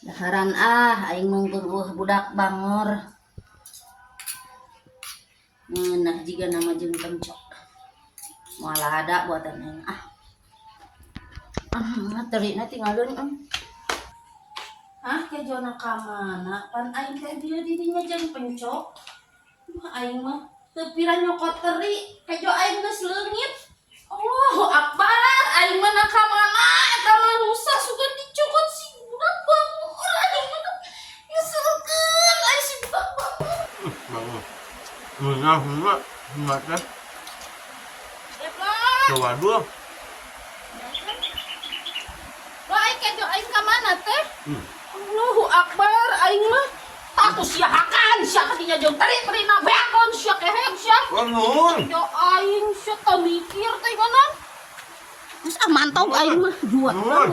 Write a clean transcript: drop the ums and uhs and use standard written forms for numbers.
Daharan ah, aing mungkung budak bangor. Ngeunah jiga nama jeung pencok. Moal ada buatan aing ah. Ah, terina tinggalin ah. Ah, kejona ka mana? Pan aing teh dieu di dinya jeung pencok. Mah aing mah teu pira nyokot teri, kejo aing geus leungit. Allahu Akbar, aing mah na ka mana? Eta manusia sugan dicokot si budak bangor, aing mah nyeselkeun aing si budak bangor. Bangun. Enggak, enggak, enggak teh. Jeblok. Coba dulu. Wah, aing kejo aing ka mana teh? Hmm. Allahu Akbar, aing mah takut sia hakan sia ka dinya jeung teri terina beakon sia kehem sia. Bangun. Kejo aing sia teu mikir teh ngono. Geus ah, mantau aing mah jual. Bangun.